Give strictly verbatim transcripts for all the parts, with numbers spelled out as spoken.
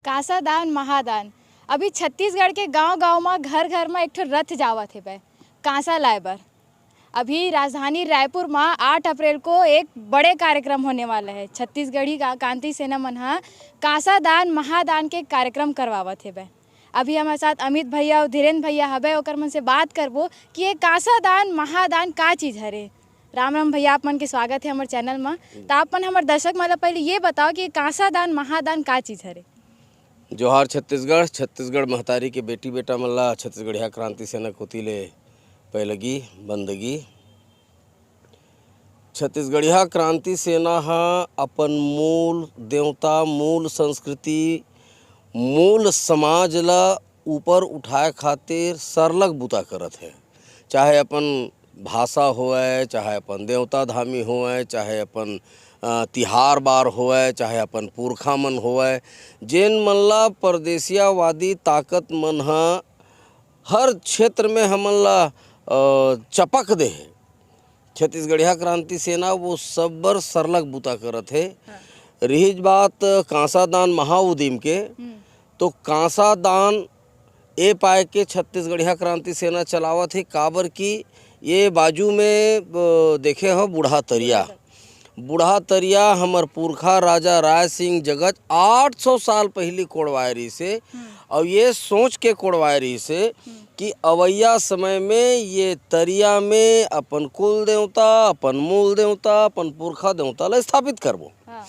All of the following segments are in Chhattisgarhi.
कांसा दान महादान। अभी छत्तीसगढ़ के गांव-गांव म, घर-घर म एक ठो रथ जावत हेवय कांसा लाए बर। अभी राजधानी रायपुर म आठ अप्रैल को एक बड़े कार्यक्रम होने वाला है। छत्तीसगढ़ी का-, क्रांति सेना मन ह कांसा दान महादान के कार्यक्रम करवावत हेवय। अभी हमर साथ अमित भैया अउ धीरेन भैया हवय, ओकर मन से बात करबो कि ये कांसा दान महादान का चीज हरे। राम राम भैया, आप मन के स्वागत है हमर चैनल म। त आप मन हमर दर्शक मन ल पहले ये बताओ कि ये कांसा दान महादान का चीज हरे? जोहार छत्तीसगढ़, छत्तीसगढ़ महतारी के बेटी बेटा मन ला छत्तीसगढ़िया क्रांति सेना कोति ले पैलगी, बंदगी। छत्तीसगढ़िया क्रांति सेना ह अपन मूल देवता, मूल संस्कृति, मूल समाज ला ऊपर उठाए खातिर सरलग बूता करत हे। चाहे अपन भाषा होवय, चाहे अपन देवता धामी होवय, चाहे अपन, अ, तिहार बार होवय, चाहे अपन पुरखा मन होवय, जेन मन ला परदेसियावादी ताकत मन ह हर क्षेत्र में हमन ला, अ, चपक दे हे। छत्तीसगढ़िया क्रांति सेना वो सब बर सरलग बूता करत हे। हाँ। रिहिस बात कांसा दान महाउदीम के, हम्म। तो कांसा दान ए पाए के छत्तीसगढ़िया क्रांति सेना चलावत हे, काबर कि ये बाजू में, अ, देखे हो बूढ़ा तरिया। बूढ़ा तरिया। बूढ़ा तरिया हमर पुरखा राजा राय सिंह जगत आठ सौ साल पहिली कोड़वाए रहिस हे, हम्म। अउ ये सोच के कोड़वाए रहिस हे हम्म। कि अवइया समय में ये तरिया में अपन कुल देवता, अपन मूल देवता, अपन पुरखा देवता ला स्थापित करबो। हाँ।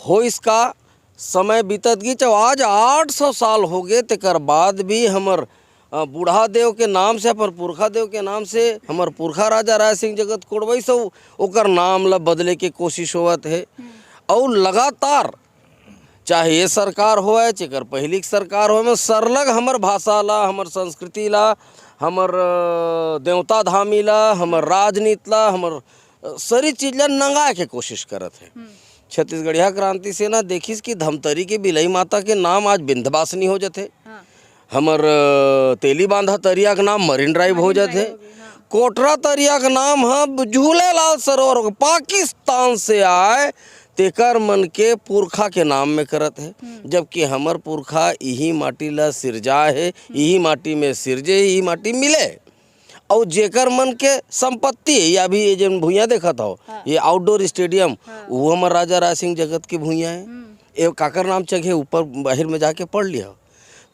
होइस का, समय बीतत गिस, अउ आज आठ सौ साल होगे, तेकर बाद भी हमर, अ, बूढ़ा देव के नाम से, अपन पुरखा देव के नाम से, हमर पुरखा राजा राय सिंह जगत कोड़वइस, अउ ओकर नाम ला बदले के कोशिश होवत हे। हम्म। अउ लगातार, चाहे ये सरकार होवय, चेकर पहिली के सरकार होवय, में सरलग हमर भाषा ला, हमर संस्कृति ला, हमर, अ, देवता धामी ला, हमर राजनीति ला, हमर अ, सरी चीज ला नंगाए के कोशिश करत हे। हम्म। छत्तीसगढ़िया क्रांति सेना देखिस कि धमतरी के बिलई माता के नाम आज बिंधवासिनी हो जथे। हाँ। हमर, अ, तेली बांधा तरिया के नाम मरीन ड्राइव हो मरीन जथे। ड्राइव हो गे, हाँ। कोटरा तरिया के नाम ह झूलेलाल सरोवर हो गे, पाकिस्तान से आए तेकर मन के पुरखा के नाम में करत हे। हम्म। जबकि हमर पुरखा इही माटी ला सिरजाए हे, हम्म। इही माटी में सिरजे, इही माटी मिले। अउ जेकर मन के संपत्ति हे, या अभी ये जेन भुइयां देखत हव, हाँ। ये आउटडोर स्टेडियम, हाँ। वो हमर राजा राय सिंह जगत के भुइयां हे। हम्म। ये काकर नाम चघे, ऊपर बाहिर में जाके पढ़ लिहा।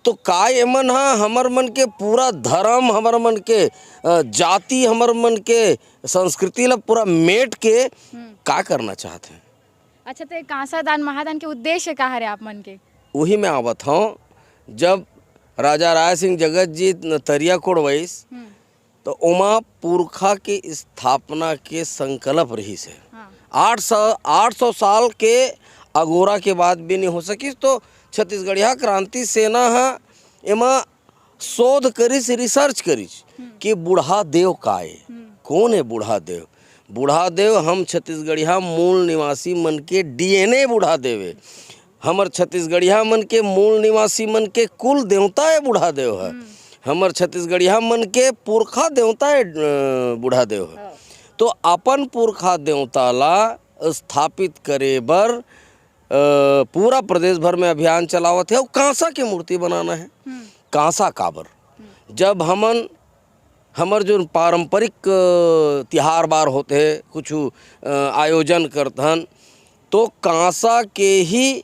तो का ये मन ह हमर मन के पूरा धर्म, हमर मन के, अ, जाति, हमर मन के संस्कृति ला पूरा मेट के हम्म। का करना चाहत हे? अच्छा, तो ये कांसा दान महादान के उद्देश्य का हरे आप मन के? उही मैं आवत हौं, जब राजा राय सिंह जगत जी न तरिया कोड़वइस, हम्म। तो ओमा पुरखा के स्थापना के संकल्प रहिस हे। हाँ। आठ सौ, आठ सौ साल के अगोरा के बाद भी नहीं हो सकिस, तो छत्तीसगढ़िया क्रांति सेना ह एमा शोध करिस, रिसर्च करिस हम्म। कि बूढ़ा देव का ए? हम्म। कौन हे बूढ़ा देव? बूढ़ा देव हम छत्तीसगढ़िया मूल निवासी मन के डीएनए बूढ़ा देव ए। हमर छत्तीसगढ़िया मन के मूल निवासी मन के कुल देवता ए बूढ़ा देव ह। हम्म। हमर छत्तीसगढ़िया मन के पुरखा देवता ए, अ, बूढ़ा देव ह। हाँ। तो अपन पुरखा देवता ला स्थापित करे बर अ, पूरा प्रदेश भर में अभियान चलावत हे अउ कांसा के मूर्ति बनाना हे। हम्म। कांसा काबर? हम्म। जब हमन, हमर जो पारंपरिक, अ, तिहार बार होत हे, कुछु, अ, आयोजन करत हन, तो कांसा के ही,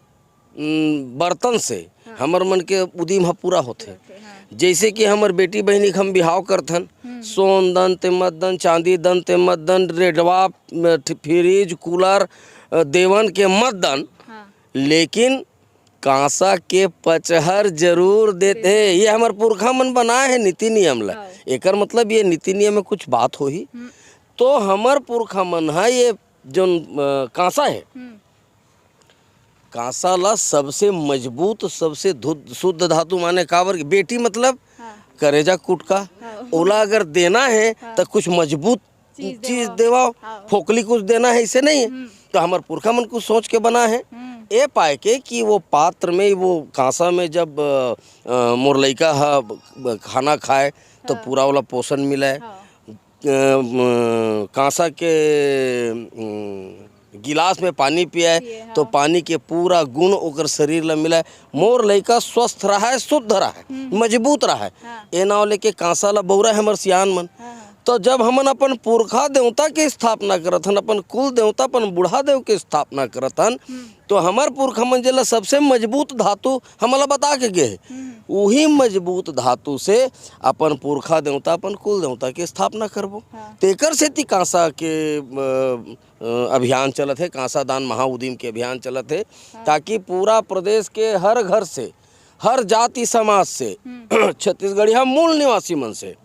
उम, बर्तन से हाँ। हमर मन के उदीम ह पूरा होत हे। होत हे, हाँ। जैसे कि हमर बेटी बहिनी के हम बिहाव करत हन, हम्म। सोन दन ते मत दन, चांदी दन ते मत दन, रेडवा, अ, ठ-, फ्रिज, कूलर, अ, देवन के मत दन, हाँ। लेकिन कांसा के पचहर जरूर देते। देते। ये हमर पुरखा मन बनाए हे नीति नियम ला। हाँ। एकर मतलब ये नीति नियम में कुछ बात होही। हम्म। तो हमर पुरखा मन ह ये जोन, अ, कांसा हे, हम्म। कांसा ला सबसे मजबूत, सबसे धुद-, शुद्ध धातु माने काबर कि बेटी मतलब हाँ। करेजा कुटका, हाँ। ओला अगर देना हे हाँ। त कुछ मजबूत चीज चीज देवव। देवव, हाँ। फोकली कुछ देना हे, ऐसे नहीं हे। हम्म। तो हमर पुरखा मन कुछ सोच के बना हे। हम्म। ए पाए के कि वो पात्र में, वो कांसा में जब, अ, अ, मोर लइका ह ब-, ब-, खाना खाए, तो हाँ। पूरा वाला पोषण मिले। हाँ। अ, म, कांसा के, म, गिलास में पानी पियाए, पिए, तो हाँ। पानी के पूरा गुण ओकर शरीर ला मिलाए। मोर लइका स्वस्थ रहय, शुद्ध रहय, हम्म। मजबूत रहय। हाँ। ए नाव लेके कांसा ला बउरय हमर सियान मन। हाँ, हाँ। तो जब हमन अपन पुरखा देवता के स्थापना करत हन, अपन कुल देवता, अपन बूढ़ा देव के स्थापना करत हन, हम्म। तो हमर पुरखा मन जेला सबसे मजबूत धातु हमला बता के गे हे, हम्म। उही मजबूत धातु से अपन पुरखा देवता, अपन कुल देवता के स्थापना करबो। हाँ। तेकर सेती कांसा के, अ, अ, अभियान चलत हे, कांसा दान महाउदीम के अभियान चलत हे, हाँ। ताकि पूरा प्रदेश के हर घर से, हर जाति समाज से, हम्म। छत्तीसगढ़िया मूल निवासी मन से,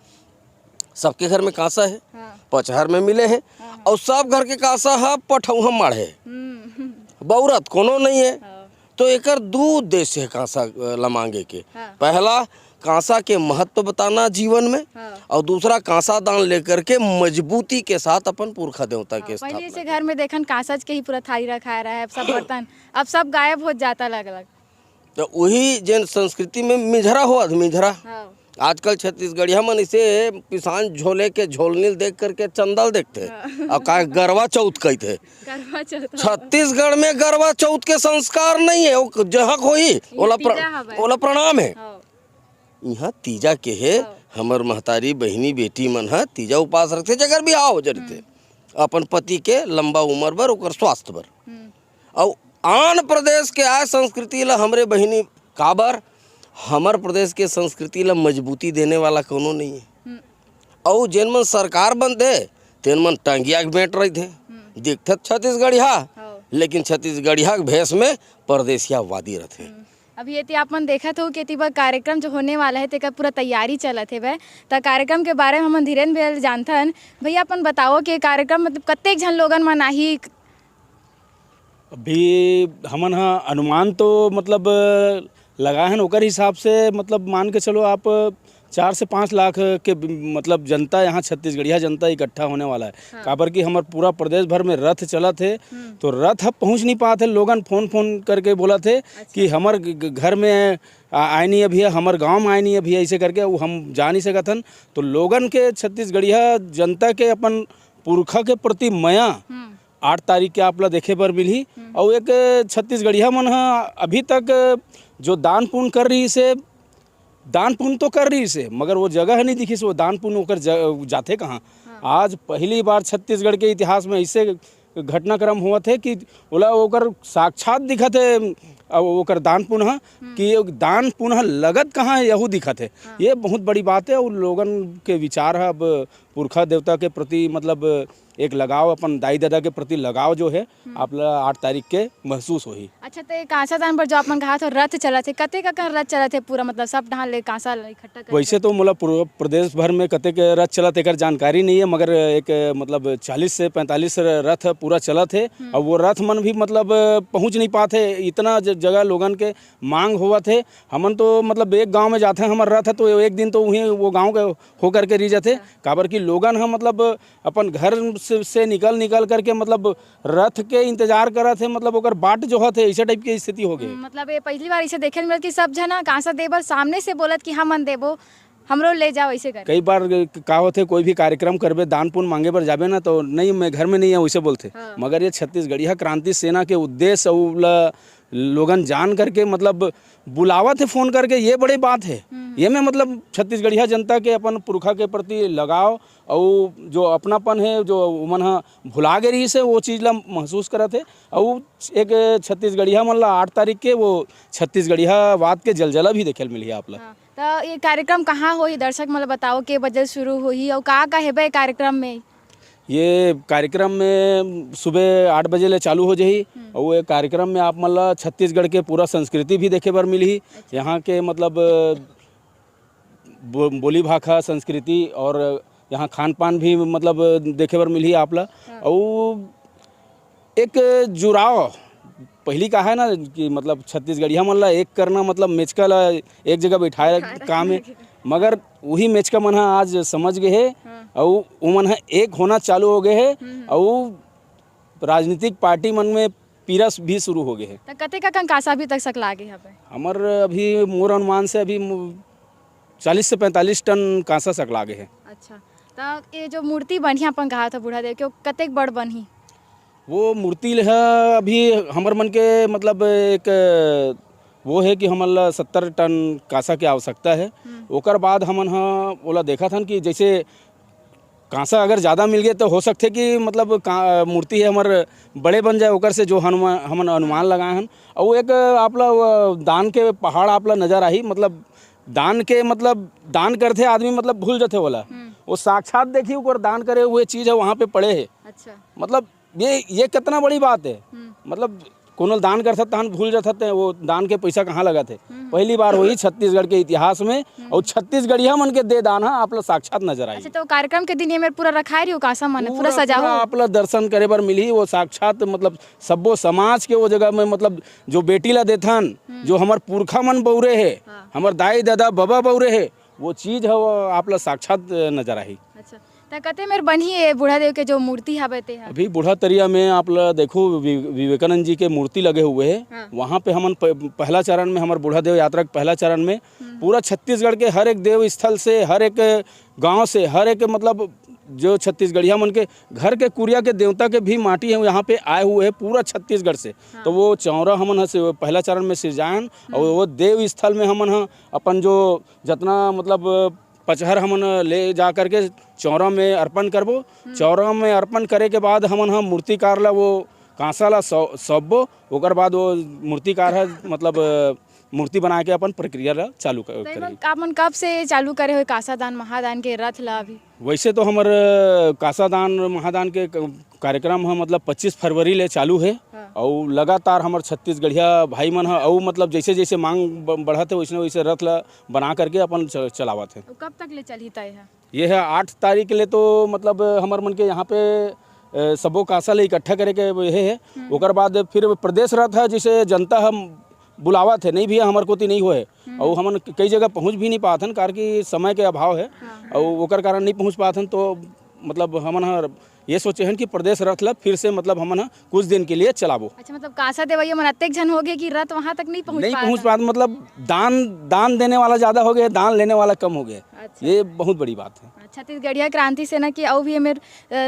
सबके घर में कांसा हे, हाँ। पचहर में मिले हे, हाँ, हाँ। अउ सब घर के कांसा ह पठौहा माढ़े, हम्म। बउरत कोनो नहीं हे। हाँ। तो एकर दू उद्देश्य हे कांसा, अ, ल मांगे के। हाँ। पहला, कांसा के महत्व बताना जीवन में, हाँ। अउ दूसरा, कांसा दान लेकर के मजबूती के साथ अपन पुरखा देवता हाँ, के पहले स्थापना से करना। घर में देखन कांसा के ही पूरा थारी रखाए रहे, सब बर्तन, अब सब गायब होत जाता अलग-अलग। तो वही जेन संस्कृति में मिंझरा होवत, मिंझरा। हाँ। आजकल छत्तीसगढ़िया मन इसे पिसान झोले के झोलनील देख करके चंदल देखथे। हाँ। अउ का गरवा चौथ कहिथे। गरवा चौथ। छत्तीसगढ़ में गरवा चौथ के संस्कार नहीं हे, वो जहक होही, इहाँ ओला प्र-, तीजा हवय। ओला प्रणाम हे। हाँ। इहाँ तीजा के हे, हाँ। हमर महतारी, बहिनी, बेटी मन ह तीजा उपास रखथे, जेकर बिहाव हो जरथे। हम्म। अपन पति के लंबा उमर बर, ओकर स्वास्थ्य बर। हम्म। अउ आन प्रदेश के आय संस्कृति ल हमरे बहिनी काबर, हमर प्रदेश के संस्कृति ल मजबूती देने वाला कोनो नहीं हे। हम्म। अउ जेन मन सरकार बनथे, तेन मन टंगिया के बेंट रहिथे। हम्म। दिखथे छत्तीसगढ़िया, हाँ। लेकिन छत्तीसगढ़िया के भेष में परदेसियावादी रहिथे। हम्म। अभी एती आप मन देखत हो कि एती बर कार्यक्रम जो होने वाला हे, तेकर पूरा तैयारी चलत हेवय। त कार्यक्रम के बारे में हमन धीरेन भैया ले जानथन। भैया, अपन बताओ कि कार्यक्रम मतलब कतेक झन लोगन मन आही? अभी हमन ह अनुमान तो मतलब लगाए हन, ओकर हिसाब से मतलब मान के चलो आप चार से पाँच लाख के ब-, मतलब जनता यहाँ छत्तीसगढ़िया जनता इकट्ठा होने वाला है। हाँ। काबर कि हमर पूरा प्रदेश भर में रथ चलत हे, हम्म। तो रथ ह पहुँच नहीं पात हे, लोगन फोन फोन करके बोलत हे अच्छा। कि हमर ग-, ग-, घर में आ-, आए नहीं अभी, हमर गाँव में आए नहीं अभी, ऐसे करके वो हम जा नहीं सकत हन। तो लोगन के, छत्तीसगढ़िया जनता के अपन पुरखा के प्रति मया हम्म। आठ तारीख के आप ला देखे बर मिलही। हम्म। अउ एक छत्तीसगढ़िया मन ह अभी तक जो दान पुण्य कर रहिस हे, दान पुण्य तो कर रहिस हे, मगर वो जगह नहीं दिखिस, वो दान पुण्य ओकर ज-, जाथे कहाँ? हाँ। आज पहली बार छत्तीसगढ़ के इतिहास में ऐसे घटनाक्रम होवत हे कि ओला ओकर साक्षात दिखत हे, अ, ओकर दान पुण्य ह, हम्म। कि दान पुण्य ह लगत कहाँ हे, यहू दिखत हे। हाँ। ये बहुत बड़ी बात हे। अउ लोगन के विचार ह अब पुरखा देवता के प्रति, मतलब, एक लगाव, अपन दाई ददा के प्रति लगाव जो हे, हम्म। आप ला आठ तारीख के महसूस होही। अच्छा, तो ये कांसा दान पर जो आप मन कहा था, रथ चलत हे, कतेक अकन रथ चलत हे पूरा, मतलब, सब डहान ले कांसा ल इकट्ठा करके? वैसे तो मोला पूरा प्रदेश भर में कतेक रथ चलत, एकर जानकारी नहीं है, मगर एक, मतलब, चालीस से पैंतालीस र-, रथ पूरा चलत हे। हम्म। अब वो रथ मन भी, मतलब, पहुँच नहीं पात हे, इतना ज-, जगह लोगन के मांग होवत हे। हमन तो, मतलब, एक गांव में जाथे, हमर रथ हे, तो एक दिन तो उहीं वो गांव के होकर के रह जाथे। अच्छा। काबर कि लोगन ह, मतलब, अपन घर से, से निकल, निकल करके, मतलब, रथ के इंतजार करत हे, मतलब, ओकर बाट जोहत हे, ऐसे टाइप के स्थिति हो गए। हम्म, मतलब, ये पहली बार इसे देखे ल मिलत कि सब झन ह कांसा दे बर सामने से बोलत कि हमन देबो, हमरो ले जाओ, ऐसे कर। कई बार क-, का होथे, कोई भी कार्यक्रम करबे, दान पुण्य मांगे बर जाबे ना, तो "नहीं, मैं घर में नहीं हूँ", ऐसे बोलथे। हाँ। मगर ये छत्तीसगढ़िया क्रांति सेना के उद्देश्य अउ ल-, लोगन जान करके, मतलब, बुलावत हे फोन करके, ये बड़ी बात हे। हम्म। ये में, मतलब, छत्तीसगढ़िया जनता के अपन पुरखा के प्रति लगाव अउ जो अपनापन हे, जो उमन ह भुला गे रहिस हे, वो चीज ला महसूस करत हे। अउ एक छत्तीसगढ़िया मन ला आठ तारीख के वो छत्तीसगढ़ियावाद के जलजला भी देखे ल मिलही आप ला। हाँ, त ये कार्यक्रम कहाँ होही? दर्शक मन ला बताओ, के बजे शुरू होही अउ का का हेबे ये कार्यक्रम में? ये कार्यक्रम में सुबह आठ बजे ले चालू हो जाही। हम्म। अउ ये कार्यक्रम में आप मन ला छत्तीसगढ़ के पूरा संस्कृति भी देखे बर मिलही। अच्छा। यहाँ के, मतलब, बो-, बोली भाखा, संस्कृति और यहाँ खान पान भी, मतलब, देखे बर मिलही आप ला। हाँ। अउ एक जुड़ाव, पहली का है ना कि, मतलब, छत्तीसगढ़िया मन ला एक करना, मतलब, मेचका ला एक जगह बैठाए काम है, मगर वही मेचका मन ह आज समझ गए हे। हाँ। अउ उमन ह एक होना चालू हो गए हे। हम्म। अउ राजनीतिक पार्टी मन में पीरस भी शुरू हो गए हे। त कतेक अकन कांसा अभी तक सकला गे हवे? हमर अभी, मोर अनुमान से अभी मु-, चालीस से पैंतालीस टन कांसा सकला गे हे। अच्छा, त ये जो मूर्ति बनही, अपन कहा था बूढ़ा देव के, वो कतेक बड़ बनही? वो मूर्ति ल ह अभी हमर मन के मतलब एक वो है कि हमन ला सत्तर टन कांसा के आवश्यकता है। ओकर बाद हमन ह ओला देखत हन कि जैसे कांसा अगर ज़्यादा मिल गए तो हो सकथे कि मतलब का मूर्ति है हमर बड़े बन जाए, ओकर से जो हनुमान हमन अनुमान लगाए हन। और एक आप ला वो दान के पहाड़ आप ला नजर आही, मतलब दान के मतलब दान करथे आदमी, मतलब भूल जथे ओला। वो साक्षात देखी ओकर दान करे हुए चीज़ है वहाँ पे पड़े है। अच्छा। मतलब ये ये कितना बड़ी बात है। मतलब कोनो दान करथत तहन भूल जाथत, वो दान के पैसा कहाँ लगत है। पहली बार होही छत्तीसगढ़ के इतिहास में, और छत्तीसगढ़िया मन के दे दान ह आप ला साक्षात नजर आही। अच्छा, तो कार्यक्रम के दिन ये मेर पूरा रखाए रही हो कांसा मन पूरा सजाहो। आप ला दर्शन करे बर मिलही, वो साक्षात मतलब सब्बो समाज के वो जगह में, मतलब जो बेटी ला देथन, जो हमर पुरखा मन बउरे है, हमर दाई ददा बबा बउरे है, वो चीज ह वो आप ला साक्षात नजर आही। अच्छा, त कते मेर बनही ये बूढ़ा देव के जो मूर्ति हवे ते ह? अभी बूढ़ा तरिया में आप ला देखो वि-, विवेकानंद जी के मूर्ति लगे हुए है। वहाँ पे हमन प-, पहला चरण में हमर बूढ़ा देव यात्रा के पहला चरण में पूरा छत्तीसगढ़ के हर एक देव स्थल से, हर एक गांव से, हर एक मतलब जो छत्तीसगढ़िया मन के घर के कुरिया के देवता के भी माटी है यहाँ पे आए हुए है पूरा छत्तीसगढ़ से। तो वो चौरा हमन ह से पहला चरण में सिरजायन और वो देव स्थल में हमन ह अपन जो जतना मतलब पचहर हमन ले जा करके चौरा में अर्पण करबो। चौरा में अर्पण करे के बाद हमन ह मूर्तिकार ला वो कांसा ला सौ-, सौंपबो। ओकर बाद वो मूर्तिकार ह मतलब मूर्ति बना के अपन प्रक्रिया ला चालू कर, तो एमन आप मन कब से चालू करे हो कांसा दान महादान के रथ ला अभी? वैसे तो हमर कांसा दान महादान के क-, कार्यक्रम ह मतलब पच्चीस फरवरी ले चालू है। और लगातार हमर छत्तीसगढ़िया भाई मन ह अउ मतलब जैसे जैसे मांग ब-, बढ़त है वैसने वैसे रथ ला बना करके अपन च-, चलावत है। कब तक ले चलही तय है? ये है आठ तारीख ले तो मतलब हमर मन के यहाँ पे अ, सबो कांसा ले इकट्ठा करे के ये है। ओकर बाद फिर प्रदेश रथ है, जिसे जनता हम बुलावत है, नहीं भैया हमर कोती नहीं होए, और हमन कई जगह पहुँच भी नहीं पात हन, कार कि समय के अभाव है। और ओकर कारण नहीं पहुँच पात हन, तो मतलब हमन ह ये सोचे हन कि प्रदेश रथ ला फिर से मतलब हमन ह कुछ दिन के लिए चलाबो। अच्छा, मतलब कांसा देवैया मन अतेक झन हो गए कि रथ वहाँ तक नहीं पहुँच नहीं पात पहुँच हन। पात, मतलब दान, दान देने वाला ज्यादा हो गए, दान लेने वाला कम हो गए। अच्छा। ये बहुत बड़ी बात है। छत्तीसगढ़िया क्रांति सेना के अउ भी एमेर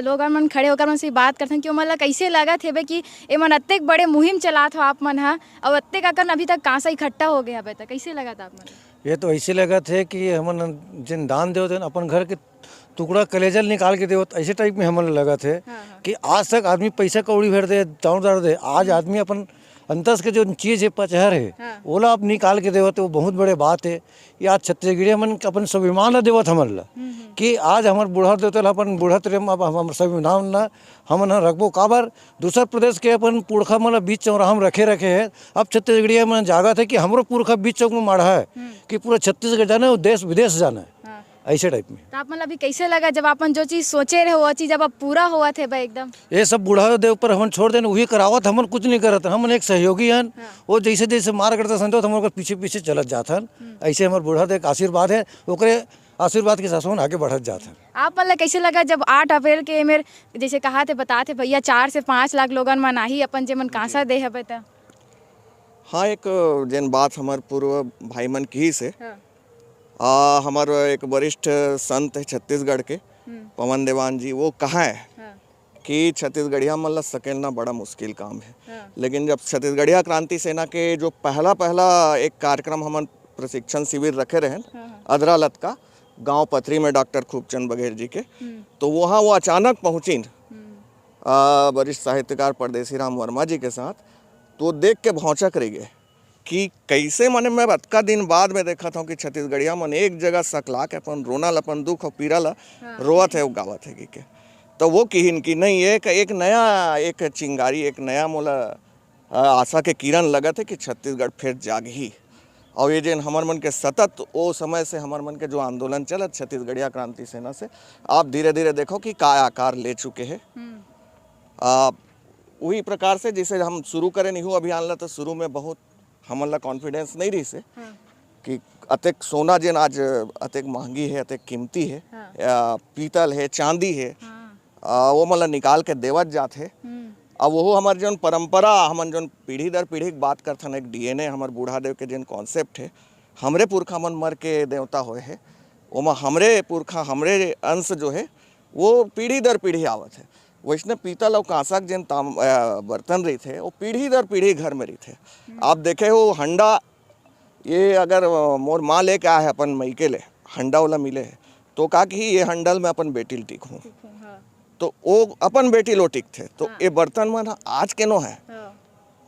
लोगन मन खड़े होकर मन से बात करथन कि ओमन ला कैसे लगत हेबे कि एमन अतेक बड़े मुहिम चलात हो आप मन ह, अउ अतेक अकन अभी तक कांसा इकट्ठा हो गए हबे, त कैसे लगत आप मन? ये तो ऐसे लगत है कि हमन जिन दान देवत हन अपन घर के टुकड़ा कलेजल निकाल के देवत, ऐसे टाइप में हमन लगत है। हाँ, हाँ। कि आज तक आदमी पैसा कौड़ी भर दे, दान दर दे, आज आदमी अपन अंतस के जो चीज है, पचहर है, हाँ। ओला आप निकाल के देवत, वो बहुत बड़े बात है। ये आज छत्तीसगढ़िया मन अपन स्वाभिमान ला देवत हमन ला, कि आज हमर बूढ़ा देवता ला अपन बूढ़ा तरे में अब हम स्वाभिमान ला हमन ह रखबो। काबर दूसर प्रदेश के अपन पुरखा मन ला बीच चौराहा में रखे रखे है, अब छत्तीसगढ़िया मन जागत है कि हमरो पुरखा बीच चौक में माढ़ा है, कि पूरा छत्तीसगढ़ जाने और देश विदेश जाने। हाँ। ऐसे टाइप में। तो आप मन अभी कैसे लगा जब अपन जो चीज सोचे रहे वो चीज अब, अब पूरा होवत है भाई एकदम? ये सब बूढ़ा देव पर हमन छोड़ देन, वही करावत, हमन कुछ नहीं करत, हमन एक सहयोगी हन। हाँ। वो जैसे जैसे मार्गदर्शन देवत, हमन ओकर पीछे पीछे चलत जात हन। हम्म। ऐसे हमर बूढ़ा देव के आशीर्वाद है, ओकरे आशीर्वाद के साथ हमन आगे बढ़त जात हन। आप मन ला कैसे लगा जब आठ अप्रैल के मेर जैसे कहा थे, बता थे भैया, चार से पाँच लाख लोगन मन आही अपन जेमन कांसा दे हबे त? हाँ, एक जेन बात हमर पूर्व भाई मन कही से, हाँ। आ, हमर एक वरिष्ठ संत है छत्तीसगढ़ के, हम्म। पवन देवान जी, वो कहा है हाँ। कि छत्तीसगढ़िया मन ला सकेलना बड़ा मुश्किल काम है। हाँ। लेकिन जब छत्तीसगढ़िया क्रांति सेना के जो पहला, पहला एक कार्यक्रम हमन प्रशिक्षण शिविर रखे रहन, हाँ, हाँ। अदरालत का गांव पथरी में डॉक्टर खूबचंद बघेल जी के, हम्म। तो वहाँ वो अचानक पहुँचिन, हम्म। आ, वरिष्ठ साहित्यकार परदेसी राम वर्मा जी के साथ, तो देख के भौंचक रह गए। कि कैसे, माने, मैं अतका दिन बाद में देखत हूँ कि छत्तीसगढ़िया मन एक जगह सकला के अपन रोना ल, अपन दुख और पीरा ल हाँ। रोवत है, वो गावत है कि के। तो वो किहिन कि नहीं, एक, एक नया, एक चिंगारी, एक नया मोला, अ, आशा के किरण लगत है कि छत्तीसगढ़ फिर जागही। और ये जेन हमर मन के सतत ओ समय से हमर मन के जो आंदोलन चलत छत्तीसगढ़िया क्रांति सेना से, आप धीरे-धीरे देखो कि का आकार ले चुके हैं। हम्म। आ, वही प्रकार से जैसे हम शुरू करेन इहू अभियान ला, तो शुरू में बहुत हमन ला confidence नहीं रहिस हे हाँ। कि अतेक सोना जेन आज अतेक महंगी हे, अतेक कीमती हे, हाँ। या पीतल हे, चांदी हे, हाँ। आ, वो मन ला निकाल के देवत जात हे। हम्म। अब वो हमर जोन परंपरा, हमन जोन पीढ़ी दर पीढ़ी के बात करथन, एक D N A हमर बूढ़ा देव के जेन concept हे, हमरे पुरखा मन मर के देवता होए हे, ओमा हमरे पुरखा, हमरे अंश जो हे, वो पीढ़ी दर पीढ़ी आवत हे। वैसने पीतल अउ कांसा के जेन ताम-, अ, बर्तन रहिथे, वो पीढ़ी दर पीढ़ी घर में रहिथे। आप देखे हो हंडा, ये अगर, अ, मोर माँ लेके आए हे अपन मइके ले, हंडा वाला मिले हे, तो का कही, "ये हंडा ल मैं अपन बेटी ल टिकहूँ।" टिकहूँ, हाँ। तो वो अपन बेटी लो टिकथे। तो हाँ। ये बर्तन मन ह आज के नो हे, हाँ।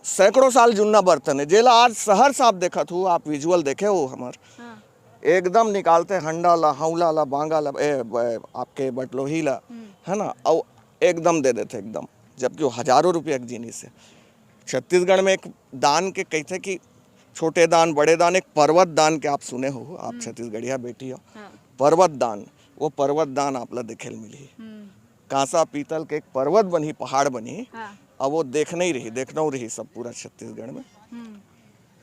सैकड़ों साल जुन्ना बर्तन हे, जेला आज शहर से आप देखत हो, आप visual देखे हो हमर, हाँ। एकदम निकालथे हंडा ला, हौला ला, बांगा ला, ए, ब-, आपके बटलोही ला, हम्म। है ना, अउ एकदम दे देथे एकदम, जबकि वो हजारों रुपया के जिनिस हे। छत्तीसगढ़ में एक दान के कहिथे कि छोटे दान, बड़े दान, एक पर्वत दान के आप सुने हो, आप हम्म। छत्तीसगढ़िया बेटी हो, हाँ। पर्वत दान, वो पर्वत दान आप ला देखे ल मिलही। हम्म। कांसा पीतल के एक पर्वत बनही, पहाड़ बनही, हाँ। अब वो देखना ही रही, देखना ही रही सब पूरा छत्तीसगढ़ में। हम्म।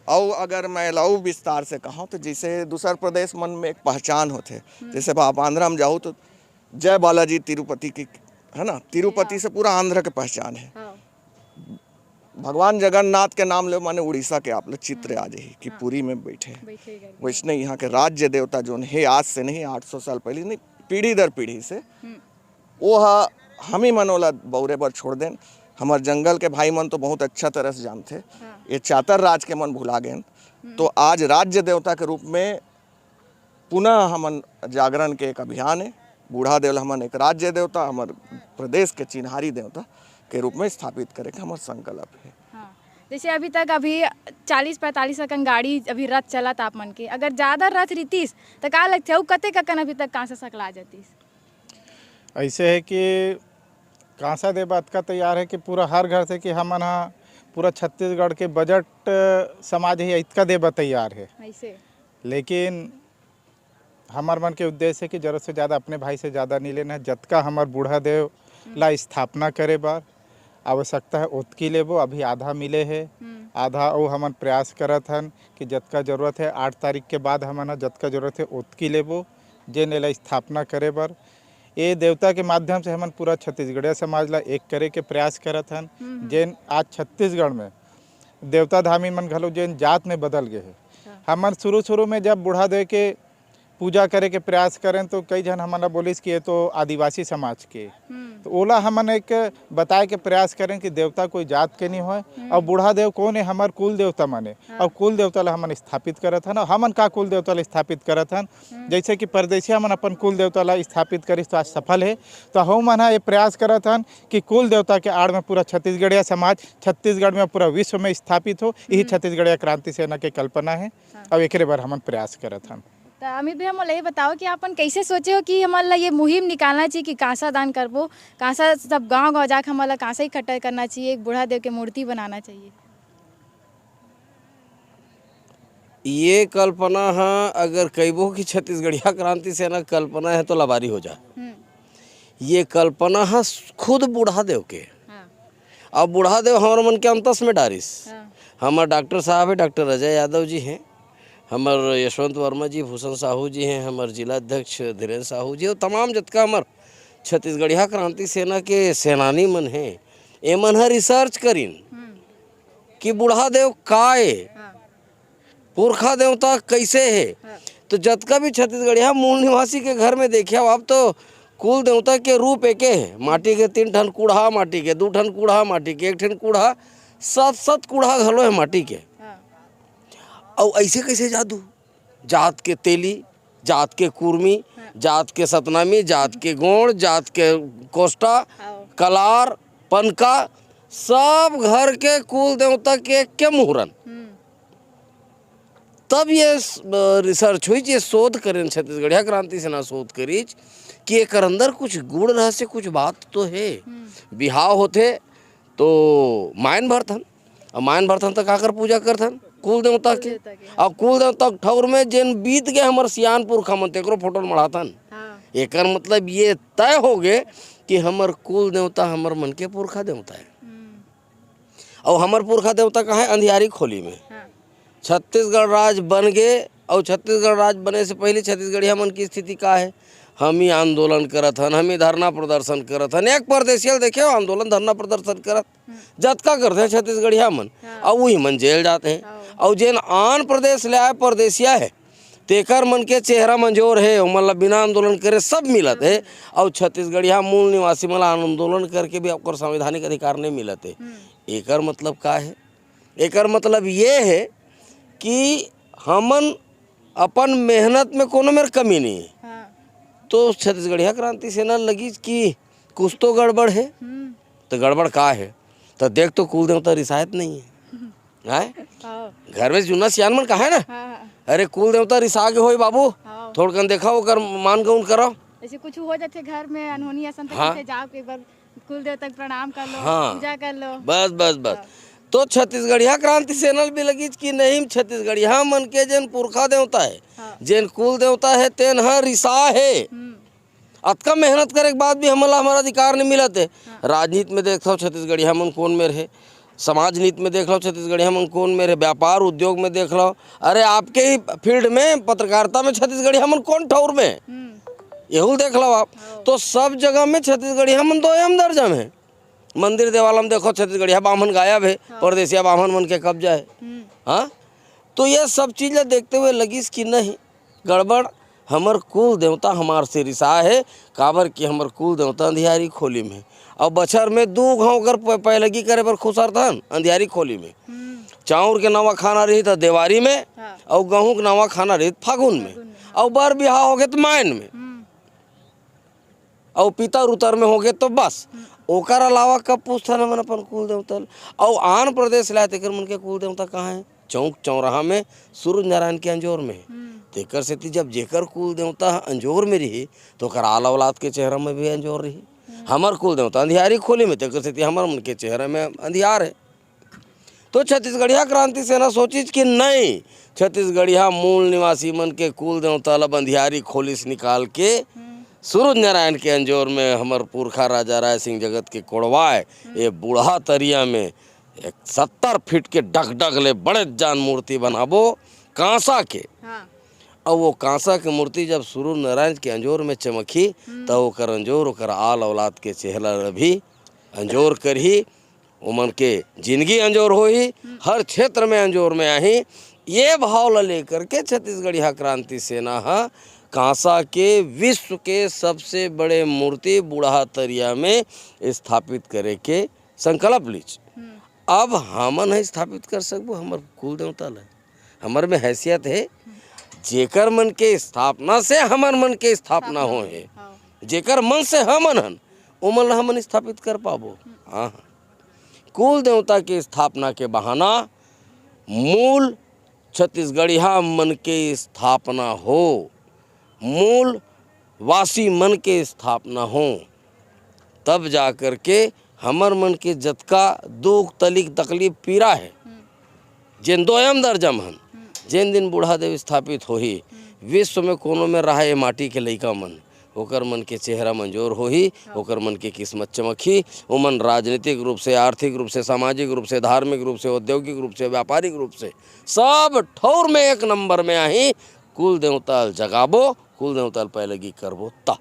अउ अगर मैं लऊ विस्तार से कहूँ तो जैसे दूसर प्रदेश मन में एक पहचान होथे, हम्म। जैसे आप आंध्रा में जाओ तो जय बालाजी तिरुपति की, है ना, तिरुपति हाँ। से पूरा आंध्र के पहचान है। हाँ। भगवान जगन्नाथ के नाम ले माने उड़ीसा के आप लोग चित्र हम्म। आ जाही कि हाँ। पुरी में बैठे। बैठे करके। वैसने यहाँ के राज्य देवता जोन हे, आज से नहीं, आठ सौ साल पहले नहीं, पीढ़ी दर पीढ़ी से, हम्म। वो ह-, हम ही मन ओला बौरे बर छोड़ देन। हमर जंगल के भाई मन तो बहुत अच्छा तरह से जानथे। हाँ। ये चातर राज के मन भुला गेन। हम्म। तो आज राज्य देवता के रूप में पुनः हमन जागरण के एक अभियान है। बूढ़ा देव ल हमन एक राज्य देवता, हमर प्रदेश के चिन्हारी देवता के रूप में स्थापित करे के हमर संकल्प है। हाँ। जैसे अभी तक अभी चालीस पैंतालीस अकन गाड़ी अभी रथ चलत आप मन के, अगर ज़्यादा रथ रितिस त का लगथे अउ कतेक अकन अभी तक कांसा सकला जतिस? ऐसे है कि कांसा दे बर अतका तैयार है कि पूरा हर घर से कि हमन ह पूरा छत्तीसगढ़ के बजट, अ, समाज ही इतका दे बर तैयार है। ऐसे। लेकिन हमर मन के उद्देश्य है कि जरूरत से ज़्यादा अपने भाई से ज़्यादा नहीं लेना है। जतका हमर बूढ़ा देव हम्म। ला स्थापना करे बर आवश्यकता है, ओतकी लेबो। अभी आधा मिले है, हम्म। आधा वो हमन प्रयास करत हन कि जतका जरूरत है, आठ तारीख के बाद हमन ह जतका जरूरत है, ओतकी लेबो। जेन एला स्थापना करे बर, ए देवता के माध्यम से हमन पूरा छत्तीसगढ़िया समाज ला एक करे के प्रयास करत हन। हम्म, हम्म। जेन आज छत्तीसगढ़ में देवता धामी मन घलो जेन जात में बदल गए हे। हाँ। हमन शुरू-शुरू में जब बूढ़ा देव के पूजा करे के प्रयास करें तो कई झन हमन ला बोलिस कि ये तो आदिवासी समाज के। हम्म। तो ओला हमन एक बताए के प्रयास करें कि देवता कोई जात के नहीं होय। हम्म। और बूढ़ा देव कौन है? हमर कुल देवता माने। हाँ। और कुल देवता ला हमन स्थापित करत हन। और हमन का कुल देवता ला स्थापित करत हन? हम्म। जैसे कि परदेसिया मन अपन कुल देवता ला स्थापित करिस तो आज सफल है। तो हमन ह ये प्रयास करत हन कि कुल देवता के आड़ में पूरा छत्तीसगढ़िया समाज छत्तीसगढ़ में, पूरा विश्व में स्थापित हो, यही हम्म। छत्तीसगढ़िया क्रांति सेना के कल्पना है। हाँ। अब एकरे बर हमन प्रयास करत हन। त अमित भैया, मोला ये बताओ कि आपन कैसे सोचे हो कि हमन ला ये मुहिम निकालना चाहिए कि कांसा दान करबो, कांसा सब गांव-गांव जाके हमन ला कांसा इकट्ठा करना चाहिए, एक बूढ़ा देव के मूर्ति बनाना चाहिए? ये कल्पना ह अगर कहिबो कि छत्तीसगढ़िया क्रांति सेना के कल्पना है तो लबारी हो जा। हम्म। ये कल्पना ह खुद बूढ़ा देव के। हाँ। अब बूढ़ा देव हमर मन के अंतस में डारिस। हाँ। हमर डॉक्टर साहब है, डॉक्टर अजय यादव जी हैं, हमर यशवंत वर्मा जी, भूषण साहू जी हैं, हमर जिला अध्यक्ष धीरेन्द्र साहू जी, और तमाम जतका हमर छत्तीसगढ़िया क्रांति सेना के सेनानी मन हैं, एमन ह research करिन हम्म। कि बूढ़ा देव का ए, हाँ। पुरखा देवता कैसे हे। हाँ। तो जतका भी छत्तीसगढ़िया मूल निवासी के घर में देखे हो, अब तो कुल देवता के रूप एके हे। माटी के तीन ठन कूढ़ा, माटी के दू ठन कूढ़ा, माटी के एक ठन कूढ़ा, सात सात कूढ़ा घलो हे माटी के। हाँ। अउ ऐसे कैसे जादू? जात के तेली, जात के कुर्मी, हाँ। जात के सतनामी, जात के गोंड़, जात के कोष्टा, हाँ। कलार, पनका, सब घर के कुल देवता के एके मुहरन। हम्म। तब ये स-, अ, research हुई, ये शोध करेन, छत्तीसगढ़िया क्रांति सेना शोध करिस कि एकर अंदर कुछ गूढ़ रहस्य, कुछ बात तो हे। हम्म। बिहाव होथे तो मायन भरथन, अउ मायन भरथन त काकर पूजा करथन? कुल देवता के। कुल देवता के, हाँ। अउ कुल देवता के ठौर में जेन बीत गए हमर सियान पुरखा मन, तेकरो फोटो ल मढ़ाथन। हाँ। एकर मतलब ये तय हो गए कि हमर कुल देवता हमर मन के पुरखा देवता है। हम्म। अउ हमर पुरखा देवता कहाँ है? अंधियारी खोली में। हाँ। छत्तीसगढ़ राज बन गे, अउ छत्तीसगढ़ राज बने से पहले छत्तीसगढ़िया मन की स्थिति का है? हम ही आंदोलन करत हन, हम ही धरना प्रदर्शन करत हन। एक परदेसिया ल देखे हो आंदोलन, धरना प्रदर्शन करत? हम्म। जतका करथे छत्तीसगढ़िया मन, हाँ। अउ वही मन जेल जाते हैं। हाँ। अउ जेन आन प्रदेश ले आए परदेसिया है, तेकर मन के चेहरा म अंजोर हे, ओमन ला बिना आंदोलन करे सब मिलत हे। अउ छत्तीसगढ़िया मूल निवासी मन ला आंदोलन करके भी ओकर संवैधानिक अधिकार नहीं मिलत हे। एकर मतलब का हे? एकर मतलब ये हे कि हमन अपन मेहनत में कोनो मेर कमी नहीं हे। हाँ। तो छत्तीसगढ़िया क्रांति सेना लगी कि कुछ तो गड़बड़ हे। हम्म। तो गड़बड़ का हे? तो देख, तो कुल देवता रिसायत नहीं हे। आय? हाँ। घर में जुन्ना सियान मन कहा है ना, हाँ, हाँ। अरे कुल देवता रिसा के होई बाबू, हाँ। थोड़कन देखा ओकर मान गौन करो। ऐसे कुछ हो जाथे घर में अनहोनी असन, तो हाँ। कथे जाओ एक बार कुल देवता के प्रणाम कर लो, हाँ। पूजा कर लो। बस, बस, बस। हाँ। तो छत्तीसगढ़िया क्रांति सेना भी लगी कि नहीं, छत्तीसगढ़िया मन के जेन पुरखा देवता है, हाँ। जेन कुल देवता है, तेन ह रिसा है। हम्म। अतका मेहनत करे के बाद भी हमन ला हमर अधिकार नहीं मिलत हे। हाँ। राजनीति में देख लो छत्तीसगढ़िया मन कौन मेर हे, समाज नीति में देख लो छत्तीसगढ़िया मन कौन मेर हे, व्यापार उद्योग में देख लो, अरे आपके ही फील्ड में पत्रकारिता में छत्तीसगढ़िया मन कौन ठौर में हे? हम्म। एहू ल देख लो आप। हाँ। तो सब जगह में छत्तीसगढ़िया मन दोयम दर्जा में हे। मंदिर देवाला में देखो छत्तीसगढ़िया बाम्हन गायब हे, हाँ। परदेसिया बाम्हन मन के कब्जा हे। हम्म। हाँ, तो ये सब चीज ला देखते हुए लगिस कि नहीं, गड़बड़, हमर कुल देवता हमार से रिसा हे, काबर कि हमर कुल देवता अंधियारी खोली में हे। अउ बछर में दू घांव ओकर प-, पैलगी करे बर खुसरथन अंधियारी खोली में। हम्म। चाउर के नवा खाना रही त देवारी में, हाँ। अउ गहूं के नवा खाना रही त फागुन में, फागुन में, हाँ। अउ बर बिहाव होगे त मायन में। हम्म। अउ पितर उतर में होगे तो बस। हम्म। ओकर अलावा कब पूछथन हमन अपन कुल देवता ल? अउ आन प्रदेश ला तेकर मन के कुल देवता कहाँ हे? चौक चौराहा में सूरज नारायण के अंजोर में हे। हम्म। तेकर सेती जब जेकर कुल देवता ह अंजोर में रही, तो ओकर आल औलाद के चेहरा में भी अंजोर रही। हम्म। हमर कुल देवता अंधियारी खोली में, तेकर सेती हमर मन के चेहरा में अंधियार हे। तो छत्तीसगढ़िया क्रांति सेना सोचिस कि नहीं, छत्तीसगढ़िया मूल निवासी मन के कुल देवता ल बंधियारी खोली से निकाल के हम्म। सूरज नारायण के अंजोर में हमर पुरखा राजा राय सिंह जगत के कोड़वाय, हम्म। ये बूढ़ा तरिया में एक सत्तर फीट के डगडग ले बड़े जान मूर्ति बनाबो कांसा के। हाँ। अउ वो कांसा के मूर्ति जब सूरज नारायण के अंजोर में चमकही, हम्म। त ओकर अंजोर, ओकर आल औलाद के चेहरा ल भी अंजोर करही। ओमन के जिंदगी अंजोर होही, हम्म। हर क्षेत्र में अंजोर में आही। ये भाव ला लेकर के छत्तीसगढ़िया क्रांति सेना ह कांसा के विश्व के सबसे बड़े मूर्ति बूढ़ा तरिया में स्थापित करे के संकल्प लीच। हम्म। अब हमन ह स्थापित कर सकबो हमर कुल देवता ला। हमर में हैसियत हे, जेकर मन के स्थापना से हमर मन के स्थापना स्थापना होए हे, हाँ। जेकर मन से हमन हन, ओमन ला हमन स्थापित कर पाबो। हाँ, हाँ। कुल देवता के स्थापना के बहाना मूल छत्तीसगढ़िया मन के स्थापना हो, मूल वासी मन के स्थापना हो, तब जा कर के हमर मन के जतका दुख, तलिक, तकलीफ, पीरा हे, हम्म। जेन दोयम दर्जा म हन, हम्म। जेन दिन बूढ़ा देव स्थापित होही, हम्म। विश्व में कोनो में रहा ये माटी के लइका मन, ओकर मन के चेहरा मंजोर होही, हाँ। ओकर मन के किस्मत चमकही, ओमन राजनीतिक रूप से, आर्थिक रूप से, सामाजिक रूप से, धार्मिक रूप से, औद्योगिक रूप से, व्यापारिक रूप से, सब ठौर में एक नंबर में आही। कुल देवता ल जगाबो, कुल देवता ल पैलगी करबो त।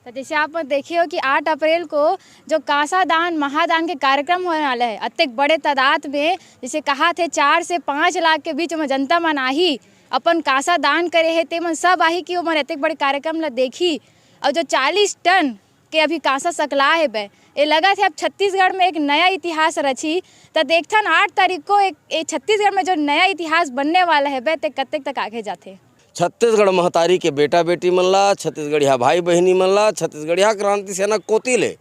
तो जैसे आप मन देखे हो कि आठ अप्रैल को जो कांसा दान महादान के कार्यक्रम होने वाला है, अतेक बड़े तादाद में, जैसे कहा थे, चार से पाँच लाख के बीच में जनता मन आही, अपन कांसा दान करे है, ते मन सब आही कि ओमन अतेक बड़े कार्यक्रम ला देखी। और जो चालीस टन के अभी कांसा सकला है बे, ये लगा थे अब छत्तीसगढ़ में एक नया इतिहास रची। तो देखथन आठ तारीख को एक, एक छत्तीसगढ़ में जो नया इतिहास बनने वाला है बे, ते कतेक तक आगे जाथे। छत्तीसगढ़ महतारी के बेटा बेटी मन ला, छत्तीसगढ़िया भाई बहिनी मन ला, छत्तीसगढ़िया क्रांति सेना कोति ले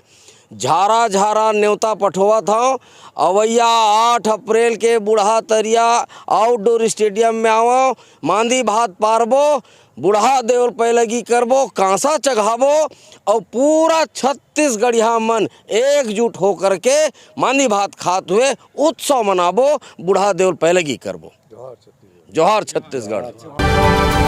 झारा झारा नेवता पठोवत हंव। अवैया आठ अप्रैल के बूढ़ा तरिया आउटडोर स्टेडियम में आवंव, मांदी भात पारबो, बूढ़ा देव ल पैलगी करबो, कांसा चघाबो, अउ पूरा छत्तीसगढ़िया मन एकजुट होकर के मांदी भात खात हुए उत्सव मनाबो, बूढ़ा देव ल पैलगी करबो। जोहार छत्तीसगढ़।